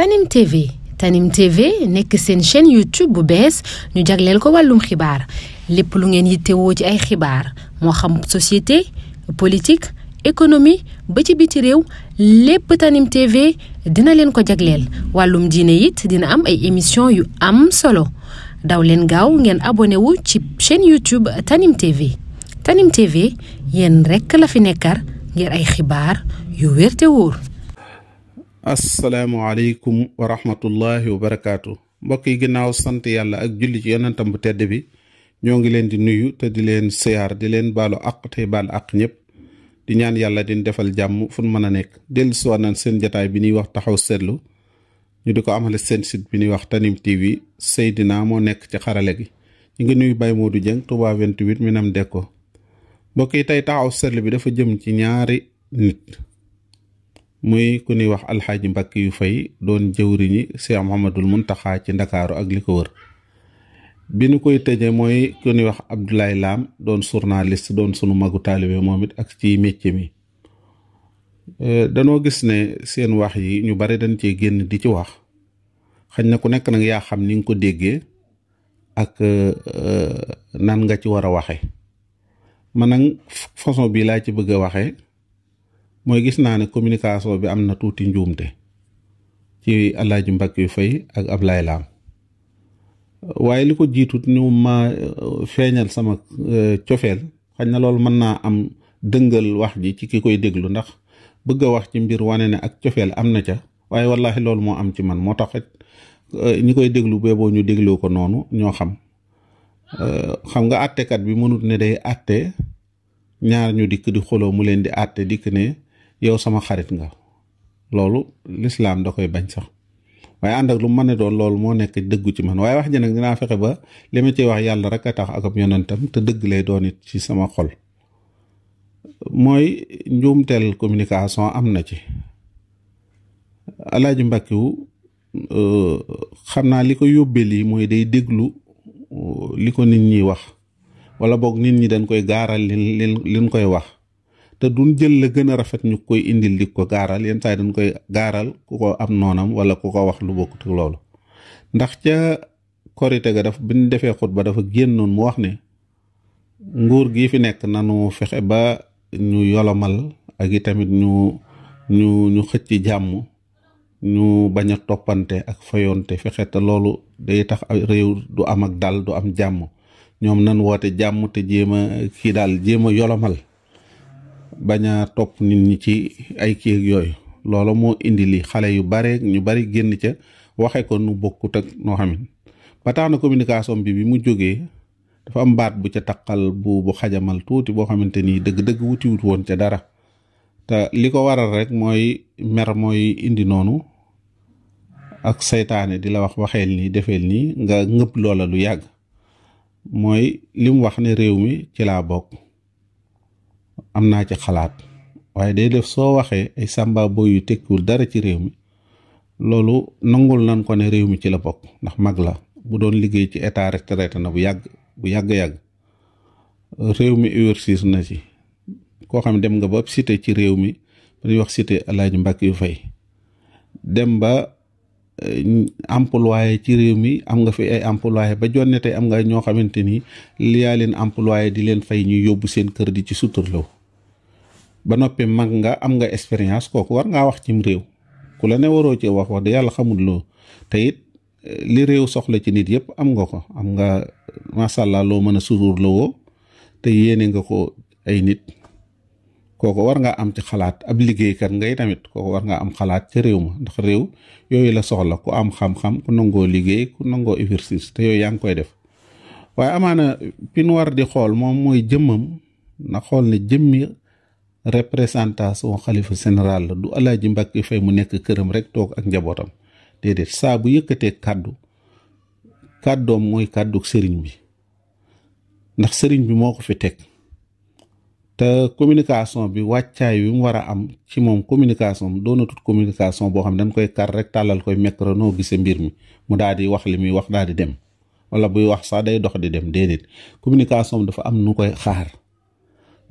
Tanim TV Tanim TV nekk seen chaîne YouTube bu bees ñu jagleel ko wàllum xibaar lépp lu ngeen yittewoo ci ay xibaar moo xam société politique économie ba ci biti réew lépp Tanim TV dina leen ko jagleel wàllum diine it dina am ay émission yu am solo daw leen gaaw ngeen abonné wu ci chaîne YouTube Tanim TV Tanim TV yéen rekk la fi nekkar ngir ay xibaar yu wér te wóor. asalaamaaleykum wa rahmatullahi wa barakaatu mbokk yi ginnaaw sant yàlla ak julli ci yonentam bu tedd bi ñoo ngi leen di nuyu te di leen siyaar di leen baalu àq tey baal àq ñëpp di ñaan yàlla di defal jàmm fu mën a nekk dellu si waat nañ seen jataay bi ñuy wax taxaw seetlu ñu di ko amale seen site bi ñuy wax Tanim TV Seydina moo nekk ci xarale gi ñu ngi nuyu Baye Modou Dieng Touba 28 Minam Dekko mbokk yi tey taxaw seetlu bi dafa jëm ci ñaari nit muy ku ñuy wax alxaaji Mbàkke yu fay doon jëwriñi Cheikh Mouhamadoul Mountakha ci ndakaaru ak li ko wër bi nu koy tëje mooy ku ñuy wax Abdoulaye Lam doon journaliste doon sunu magu taalibe moom it ak ci métier mi danoo gis ne seen wax yi ñu bari dañ cee génn di ci wax xañ na ku nekk nag yaa xam ni nga ko déggee ak nan nga ci war a waxe man nag façon bii laa ci bëgg a waxe mooy gis naa ne communication bi am na tuuti njuumte ci Alaaji Mbàkke yu fay ak Ablaye Lam waaye li ko jiitut ñu ma feeñal sama cofeel xañ na loolu mën naa am dëngal wax ji ci ki koy déglu ndax bëgg a wax ci mbir wane ne ak cofeel am na ca waaye wallahi loolu moo am ci man moo tax ñi koy déglu booboo ñu dégloo ko noonu ñoo xam nga àttekat bi mënut ne day àtte ñaar ñu dikk di xuloo mu leen di àtte dikk ne yow sama xarit nga loolu lislaam da koy bañ sax waaye ànd ak lu mën a doon loolu moo nekk dëggu ci man waaye wax ji nag dinaa fexe ba li ma ciy wax yàlla rek a tax ak ab yonentam te dëgg lay doon it ci sama xol mooy njuumteel communication am na ci Alaaji Mbàkke wu xam naa li ko yóbbee lii mooy day déglu li ko nit ñi wax wala boog nit ñi dañ koy gaaral liñ koy wax te duñ jël la gën a rafet ñu koy indil di ko gaaral yenn saa yi dañ koy gaaral ku ko am noonam wala ku ko wax lu bokkut ak loolu ndax ca korite ga bi ñu defee xutba dafa génnoon mu wax ne nguur gi fi nekk nanu fexe ba ñu yolomal ak i tamit ñu xëcc jàmm ñu bañ a toppante ak fayonte fexe te loolu day tax réew du am ak dal du am jàmm ñoom nan woote jàmm te jéem a kii daal jéem a yolomal bañ a topp nit ñi ci ay kii ak yooyu loolu moo indi li xale yu bare ñu bari génn ca waxe ko nu bokkut ak noo xamin ba tax na communication bi mu jógee dafa am baat bu ca taqal bu xajamal tuuti boo xamante ni dëgg-dëgg wutiwut woon ca dara te li ko waral rek mooy mer mooy indi noonu ak saytaane di la waxeel nii defeel nii nga ngëpp loola lu yàgg mooy li mu wax ne réew mi ci laa bokk am naa ci xalaat waaye day def soo waxee ay sàmba boy yu tekkiwul dara ci réew mi loolu nangul nan ko ne réew mi ci la bokk ndax mag la bu doon liggéey ci état retraité na bu yàgg réew mi exercice na ci koo xam ne dem nga ba cité ci réew mi dañuy wax cité Alaaji Mbàkke yu fay dem ba employé ci réew mi am nga fi ay employé ba jonne tey am nga ñoo xamante ni li yaa leen employé di leen fay ñuy yóbbu seen kër di ci suturlaw ba noppi mag nga am nga expérience kooku war ngaa wax cim réew ku la ne waroo ci wax de yàlla xamul loo te it li réew soxla ci nit yëpp am nga ko am nga masàllaa loo mën a suturlawoo te yéene nga ko ay nit kooku war nga am ci xalaat ab liggéeykat ngay tamit kooku war nga am xalaat ca réew ma ndax réew yooyu la soxla ku am xam-xam ku nangoo liggéey ku nangoo exercice te yooyu yaa ngi koy def waaye amaana pin war di xool moom mooy jëmmam na xool ne jëmmi représentation xalifa général la du Alaaji Mbàkke fay mu nekk këram rek toog ak njabootam déedéet saa bu yëkkatee kàddoom mooy kàdduk sëriñ bi ndax sëriñ bi moo ko fi teg te communication bi wàccaay wi mu war a am ci moom communication doonatut communication boo xam ne dañ koy kar rek tàllal koy micro noo gisee mbir mi mu daal di wax li muy wax daal di dem wala buy wax sax day dox di dem déedéet communication dafa am nu koy xaar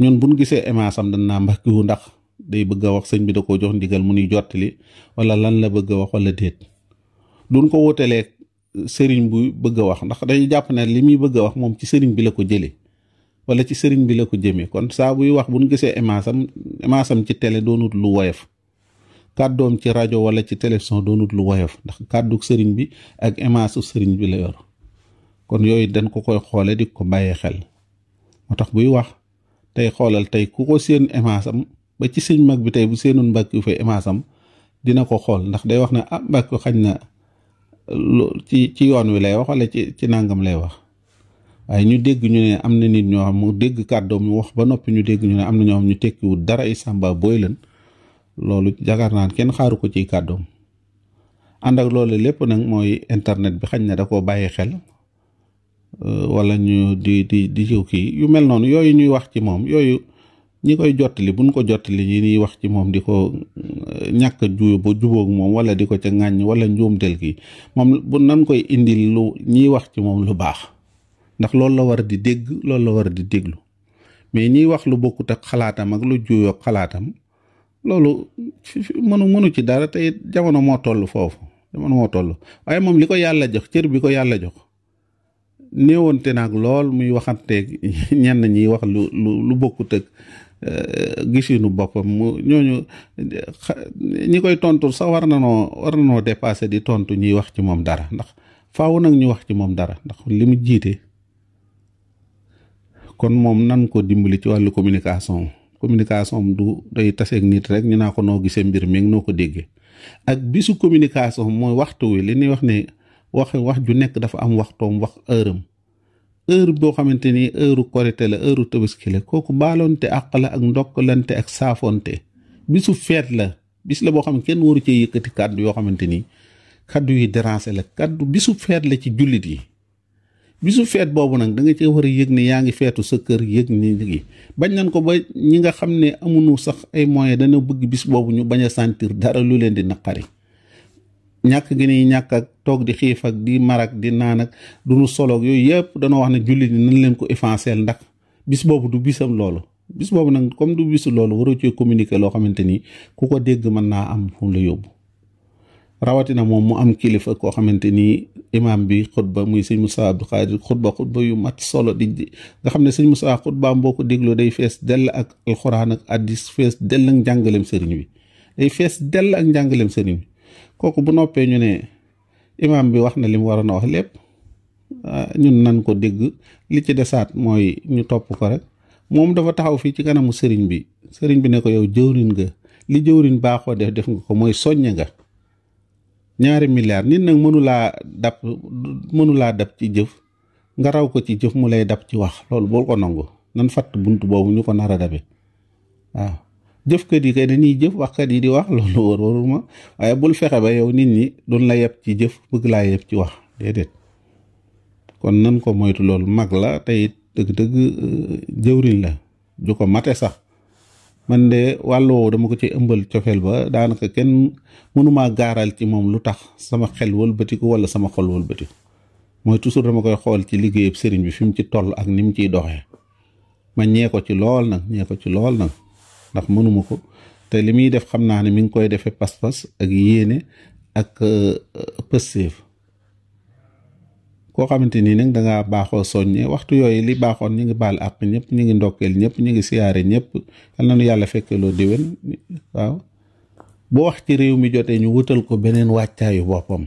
ñun buñ gisee émaasam dañ naa Mbàkke wu ndax day bëgg a wax sëñ bi da koo jox ndigal mu nuy jottali wala lan la bëgg a wax wala déet duñ ko wutalee sëriñ bu bëgg a wax ndax dañuy jàpp ne li muy bëgg a wax moom ci sëriñ bi la ko jëlee wala ci sëriñ bi la ko jëmee kon saa buy wax bu ñu gisee émaasam ci télé doonut lu woyof kàddoom ci rajo wala ci télévision doonut lu woyof ndax kàddu sëriñ bi ak émaasu sëriñ bi la yor kon yooyu dañ ko koy xoole di ko bàyyee xel moo tax buy wax tey xoolal tey ku ko seen émaasam ba ci sëñ mag bi tey bu seenoon mbàkk yu fay émaasam dina ko xool ndax day wax ne mbàkk xañ na ci yoon wi lay wax wala ci nangam lay wax waaye ñu dégg ñu ne am na nit ñoo xam mu dégg kàddoom mu wax ba noppi ñu dégg ñu ne am na ñoo xam ñu tekkiwul dara ay sàmba booy leen loolu jagaar naan kenn xaaru ko ci kàddoom ànd ak loolu lépp nag mooy internet bi xañ na da koo bàyyi xel wala ñu di jiw kii yu mel noonu yooyu ñuy wax ci moom yooyu ñi koy jottali buñ ko jottali yi ñuy wax ci moom di ko ñàkk ba jubóog moom wala di ko ca ŋàññ wala njuumtel kii moom bu nan koy indil lu ñiy wax ci moom lu baax ndax loolu la war di dégg loolu la war di déglu mais ñiy wax lu bokkut ak xalaatam ak lu juyoog xalaatam loolu mënu ci dara tey jamono moo toll foofu jamono moo toll waaye moom li ko yàlla jox cër bi ko yàlla jox néewante naag lool muy waxanteeg ñenn ñiy wax lu bokkut ak gisinu boppam ñooñu ñi koy tontu sax war na noo dépassé di tontu ñiy wax ci moom dara ndax faaw nag ñu wax ci moom dara ndax li mu jiite kon moom nan ko dimbali ci wàllu communication du day taseeg nit rek ñu naa ko noo gisee mbir mi noo ko déggee ak bisu communication mooy waxtu wi li ñuy wax ne wax ju nekk dafa am waxtoom wax heure boo xamante ni heure korite la heure tabaski la kooku baaloonte àq la ak ndokkalante ak saafonte bisu feet la bis la boo xam ne kenn waru cee yëkkati kàddu yoo xamante ni kàddu yi déranger la kàddu bisu feet la ci jullit yi bisu feet boobu nag da nga cee war a yëg ne yaa ngi feetu sa kër yëg ni ngi bañ nañ ko ba ñi nga xam ne amuñu sax ay moyens dana bëgg bis boobu ñu bañ a sentir dara lu leen di naqari ñàkk gi ni ñàkk ak toog di xiif ak di marak di naan ak duñu soloog yooyu yëpp danoo wax ne jullit yi nañ leen ko effacer ndax bis boobu du bisam loolu bis boobu nag comme du bisu loolu waroo cee communiquer loo xamante ni ku ko dégg mën naa am fu mu la yóbbu rawatina moom mu am kilifa koo xamante ni imam bi xutba muy sëñ Moussa Abdou Khadir xutba yu mat solo di nga xam ne sëñ Moussa xutbaam boo ko dégloo day fees dell ak alxuraan ak addis fees dell ak njàngaleem sëriñ bi day fees dell ak njàngaleem sëriñ bi kooku bu noppee ñu ne imam bi wax na li mu waroon a wax lépp ñun nan ko dégg li ci desaat mooy ñu topp ko rek moom dafa taxaw fii ci kanamu sëriñ bi ne ko yow jëwriñ nga li jëwriñ baaxoo def nga ko mooy soññe nga 2 milliards nit nag mënulaa dab ci jëf nga raw ko ci jëf mu lay dab ci wax loolu boo ko nangu nan fatt bunt boobu ñu ko nar a dabe waaw jëfkat yi kay dañuy jëf waxkat yi di wax loolu waruma waaye bul fexe ba yow nit ñi duñ la yeb ci jëf bëgg laa yeb ci wax déedéet kon nan ko moytu loolu mag la tey dëgg-dëgg jëwriñ la ju ko mate sax man de wàll woowu dama ko ci ëmbal cofeel ba daanaka kenn mënumaa gaaral ci moom lu tax sama xel wëlbatiku wala sama xol wëlbatiku mooy toujours dama koy xool ci liggéeyub sëriñ bi fi mu ci toll ak ni mu ciy doxee ma ñee ko ci lool nag ndax mënuma ko te li muy def xam naa ne mi ngi koy defee pas-pas ak yéene ak pëstéef koo xamante nii nag dangaa baaxoo soññe waxtu yooyu li baaxoon ñu ngi baal àq ñëpp ñu ngi ndokkeel ñëpp ñu ngi siyaare ñëpp yal na nu yàlla fekkeloo déwén waaw bu wax ci réew mi jotee ñu wutal ko beneen wàccaayu boppam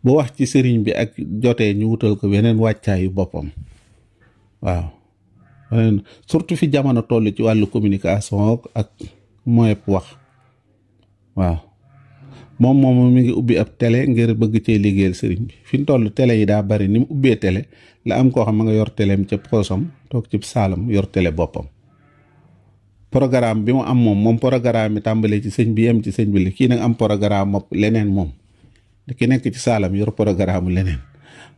bu wax ci sëriñ bi ak jotee ñu wutal ko beneen wàccaayu boppam waaw surtout fi jamono toll ci wàllu communication ak moyen wax waaw moom mi ngi ubbi ab télé ngir bëgg cee liggéeyal sëriñ bi fi mu toll télé yi daa bari ni mu ubbee télé la am koo xam ma nga yor téléem ca poosam toog ci saalam yor télé boppam programme bi mu am moom programme bi tàmbalee ci sëñ bi yem ci sëñ bi li kii nag am programme moom leneen moom ki nekk ci saalam yor programme leneen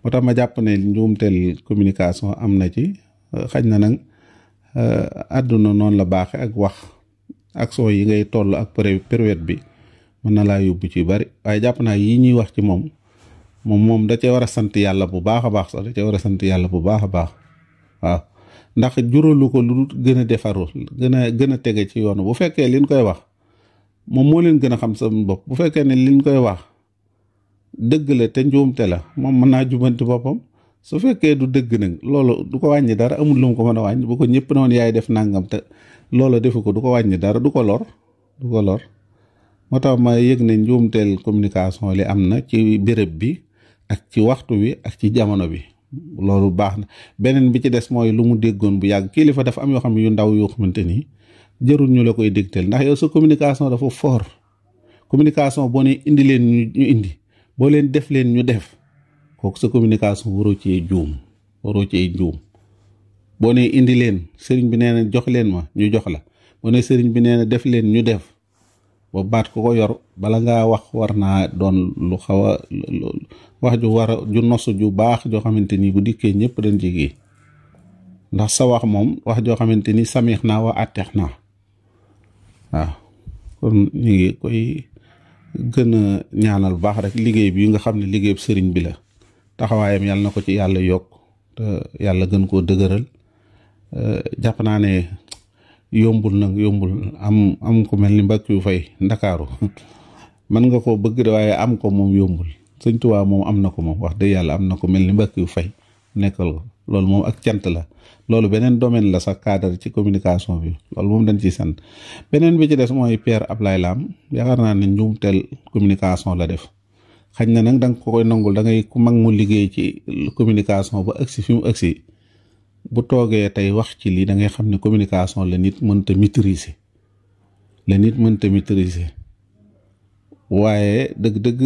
moo tax ma jàpp ne njuumteel communication am na ci xaj na nag àdduna noonu la baaxe ak wax action yi ngay toll ak période bi mën na laa yóbbu ci bari waaye jàpp naa yi ñuy wax ci moom da cee war a sant yàlla bu baax a baax sax da cee war a sant yàlla bu baax a baax waaw ndax juralu ko lu gën a defaru gën a tege ci yoonu bu fekkee liñ koy wax moom moo leen gën a xam seen bopp. Bu fekkee ne liñ koy wax dëgg la te njuumte la moom mën naa jubanti boppam. Su fekkee du dëgg nag loolu du ko wàññi dara, amul lu mu ko mën a wàññi. Bu ko ñëpp noonu yaay def nangam te loolu defu ko, du ko wàññi dara, du ko lor. Moo tax ma yëg ne njuumteel communication li am na ci béréb bi ak ci waxtu wi ak ci jamono bi. Loolu baax na. Beneen bi ci des mooy lu mu déggoon bu yàgg. Kilifa dafa am yoo xam ne yu ndaw yoo xamante ni jarul ñu la koy dégtal, ndax yow sa communication dafa fort. Communication boo ne indi leen ñu indi, boo leen def leen ñu def, kooku sa communication waroo cee juum. Boo ne indi leen, sëriñ bi nee na jox leen ma ñu jox la. Boo ne sëriñ bi nee na def leen ñu def, ba baat ko yor bala ngaa wax war naa doon lu xaw a wax ju nosu ju baax joo xamante ni bu dikkee ñëpp dañ jege. Ndax sa wax moom wax joo xamante ni samix naa wa atteex naa. waaw kon ñu ngi koy gën a ñaanal baax rek liggéey bi nga xam ne liggéey sëriñ bi la. Taxawaayam yàlla na ko ci yàlla yokk te yàlla gën koo dëgëral. Jàpp naa ne yombul am ko mel ni Mbackiou Faye Ndakaaru mën nga koo bëgg de waaye am ko moom yombul. Sëñ Tuubaa moom am na ko moom wax dëgg yàlla am na ko mel ni Mbackiou Faye nekkal ko. Loolu moom ak cant la. Loolu beneen domaine la sax cadre ci communication bi, loolu moom dañ ciy sant. Beneen bi ci des mooy Père Ablaye Lam yaakaar naa ne njuumteel communication la def. Xañ na nag da nga ko koy nangul, da ngay ku mag mu liggéey ci communication ba agsi fi mu agsi bu toogee tey wax ci lii da ngay xam ne communication la nit mënta maîtriser. Waaye dëgg-dëgg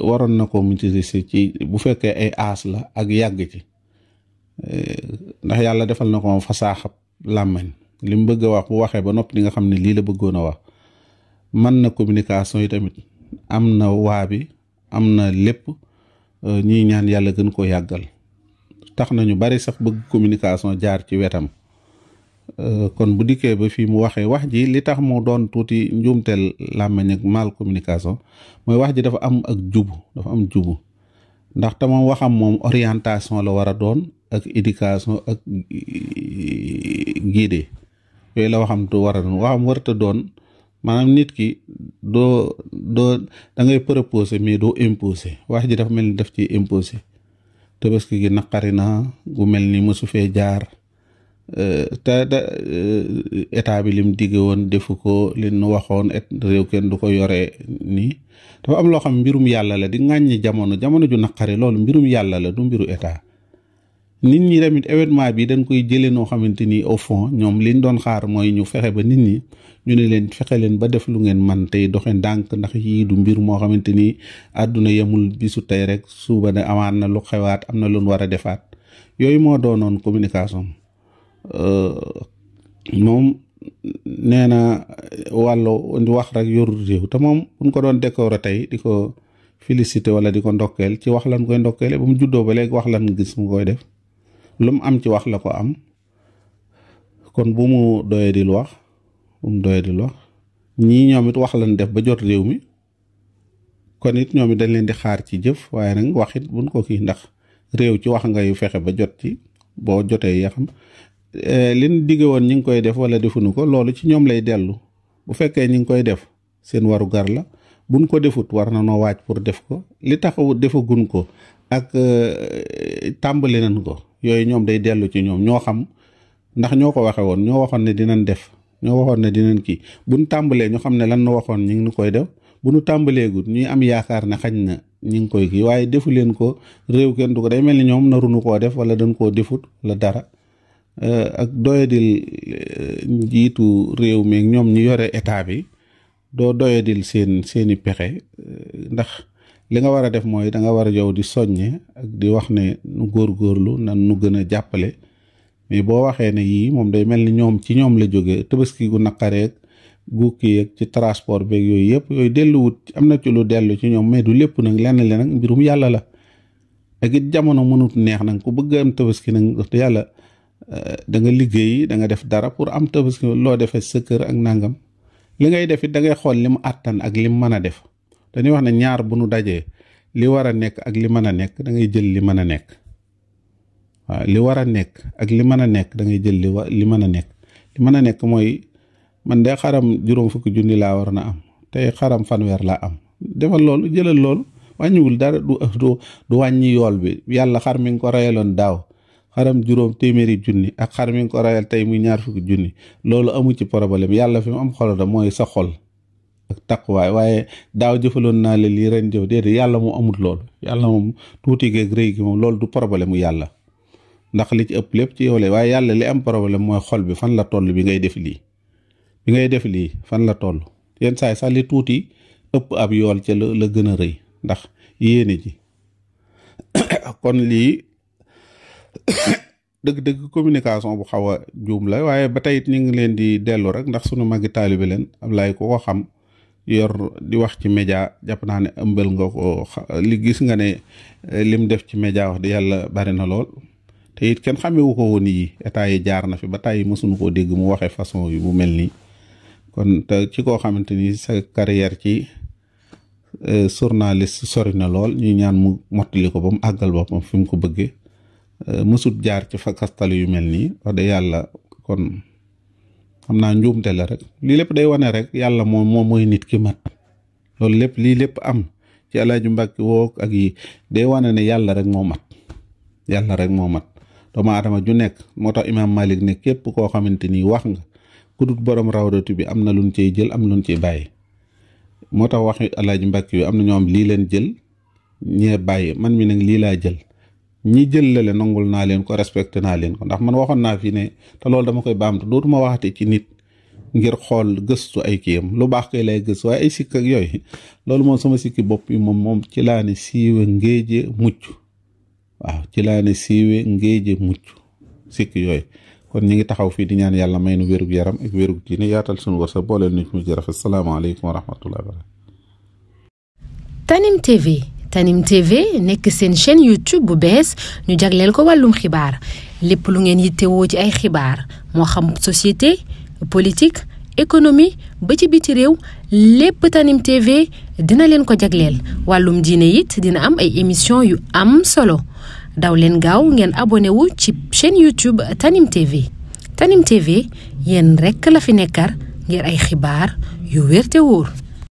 waroon na ko maîtriser ci bu fekkee ay aas la ak yàgg ci. Ndax yàlla defal na ko fasaaxab làmmañ li mu bëgg a wax bu waxee ba noppi di nga xam ne lii la bëggoon a wax. Man na communication yi tamit am na waa bi am na lépp. Ñii ñaan yàlla gën koo yàggal. Tax nañu bari sax bëgg communication jaar ci wetam. Kon bu dikkee ba fii mu waxee wax ji li tax mu doon tuuti njuumteel làmmañ ak mal communication mooy wax ji dafa am jubu ndaxte moom waxam moom orientation la war a doon ak éducation ak guidé yooyu la waxam tu war a doon. Waxam warta doon maanaam nit ki doo da ngay proposer mais doo imposer. Wax ji dafa mel ni daf ci imposer. Tabaski gi naqari na gu mel ni mësu fee jaar te état bi lim digge woon defu ko li nu waxoon réew kenn du ko yore nii. Dafa am loo xam mbirum yàlla la di ŋàññi jamono ju naqari loolu mbirum yàlla la du mbiru état. Nit ñi tamit événement bi dañ koy jëlee noo xamante ni au fond ñoom liñ doon xaar mooy ñu fexe ba nit ñi ñu ne leen fexe leen ba def lu ngeen man tey doxe ndànk ndax yii du mbir moo xamante ni àdduna yemul bisu tey rek suba ne amaan na lu xewaat am na lu war a defaat. Yooyu moo doonoon communication. Moom nee na wàllu wax rek yorul réew te moom buñ ko doon décorer tey di ko féliciter wala di ko ndokkeel ci wax lan koy ndokkeele ba mu juddoo ba léegi wax lan gis mu koy def. Lu mu am ci wax la ko am kon bu mu doyee di wax ñii ñoom it wax lan def ba jot réew mi kon it ñoom it dañ leen di xaar ci jëf waaye nag wax it buñ ko kii ndax réew ci wax ngay fexe ba jot ci boo jotee ya xam liñ digge woon ñi ngi koy def wala defuñu ko loolu ci ñoom lay dellu. Bu fekkee ñi ngi koy def seen waru gar la buñ ko defut war na noo waaj pour def ko li taxawu defagun ko ak tàmbali nañ ko. Yooyu ñoom day dellu ci ñoom ñoo xam ndax ñoo ko waxe woon ñoo waxoon ne dinañ def ñoo waxoon ne dinañ kii buñ tàmbalee ñu xam ne lan nu waxoon ñu ngi koy def bu nu tàmbaleegut ñuy am yaakaar ne xañ na ñu ngi koy kii waaye defu leen ko réew kenn du ko day mel ni ñoom narunu koo def wala dañ koo defut wala dara. Ak doyadil njiitu réew mi ñoom ñu yore état bi doo doyadil seeni pexe ndax li nga war a def mooy da nga war a yow di soññe ak di wax ne nu góorgóorlu nan nu gën a jàppale mais boo waxee ne yii moom day mel ni ñoom ci ñoom la jógee Tabaski gu naqareeg gu kii ak ci transport beeg yooyu yëpp yooyu delluwut am na ci lu dellu ci ñoom mais du lépp nag lenn li nag mbirum yàlla la. ak it jamono mënut neex nag ku bëgg am Tabaski nag wax dëgg yàlla da nga liggéey da nga def dara pour am Tabaski loo defee sa kër ak nangam li ngay def it da ngay xool li mu àttan ak li mu mën a def. dañuy wax ne ñaar bu nu dajee li war a nekk ak li mën a nekk da ngay jël li mën a nekk waaw li war a nekk ak li mën a nekk da ngay jël li mën a nekk li mën a nekk mooy man de xaram 50 000 laa war na am tey xaram fanweer laa am defal loolu jëlal loolu wàññiwul dara du wàññi yool bi yàlla xar mi nga ko rayaloon daaw xaram 200 junni ak xar mi nga ko rayal tey muy 20 junni loolu amu ci problème yàlla fi mu am xol da mooy sa xol ak taqwaay waaye daaw jëfaloon naa la lii ren jëf déedéet yàlla moom amut loolu yàlla moom tuuti geeg rëy gi moom loolu du problème mu yàlla ndax li ci ëpp lépp ci yow la waaye yàlla li am problème mooy xol bi fan la toll bi ngay def lii fan la toll yenn saay sax li tuuti ëpp ab yool ca la gën a rëy ndax yéene ji kon lii dëgg-dëgg communication bu xaw a juum la waaye ba tey it ñu ngi leen di dellu rek ndax sunu magi taalibe leen Ablaye ko xam yor di wax ci média jàpp naa ne ëmbal nga ko li gis nga ne lim def ci média wax di yàlla bari na lool te it kenn xamewu ko woon yi état yi jaar na fi ba tey mësuñu koo dégg mu waxee façon yu mu mel nii kon te ci koo xamante ni sa carrière ci journaliste sori na lool ñuy ñaan mu mottali ko ba mu àggal boppam fi mu ko bëggee mësut jaar ci fakastali yu mel nii wax de yàlla kon xam naa njuumte la rek lii lépp day wane rek yàlla moom mooy nit ki mat loolu lépp lii lépp am ci Alaaji Mbàkke woog ak yi day wane ne yàlla rek moo mat doomu aadama ju nekk moo tax imaam Malik ne képp koo xamante ni wax nga ku dut borom rawdatu bi am na luñ ciy jël am luñ ciy bàyyi moo tax waxi Alaaji Mbàkke yu am na ñoom lii leen jël ñee bàyyi man mi nag lii laa jël ñi jël la nangul naa leen ko respecté naa leen ko ndax man waxoon naa fi ne te loolu dama koy baamtu dootuma waxati ci nit ngir xool gëstu ay kiyam lu baax koy lay gëstu waaye ay sikk ak yooyu loolu moom sama sikki bopp yi moom ci laa ne siiwe ngéeje mucc waaw ci laa ne siiwe ngéeje mucc sikk yooyu kon ñi ngi taxaw fii di ñaan yàlla may nu wérug yaram ak wérug diine yaatal suñu wërsëg booleel nit mu jërëf asalaamaaleykum wa rahmatullahi wa barakatuh. Tanim TV nekk seen chaîne YouTube bu bees ñu jagleel ko wàllum xibaar lépp lu ngeen yittewoo ci ay xibaar moo xam société politique économie ba ci biti réew lépp Tanim TV dina leen ko jagleel wàllum diine it dina am ay émission yu am solo daw leen gaaw ngeen abonné wu ci chaîne YouTube Tanim TV Tanim TV yéen rekk la fi nekkar ngir ay xibaar yu wér te wóor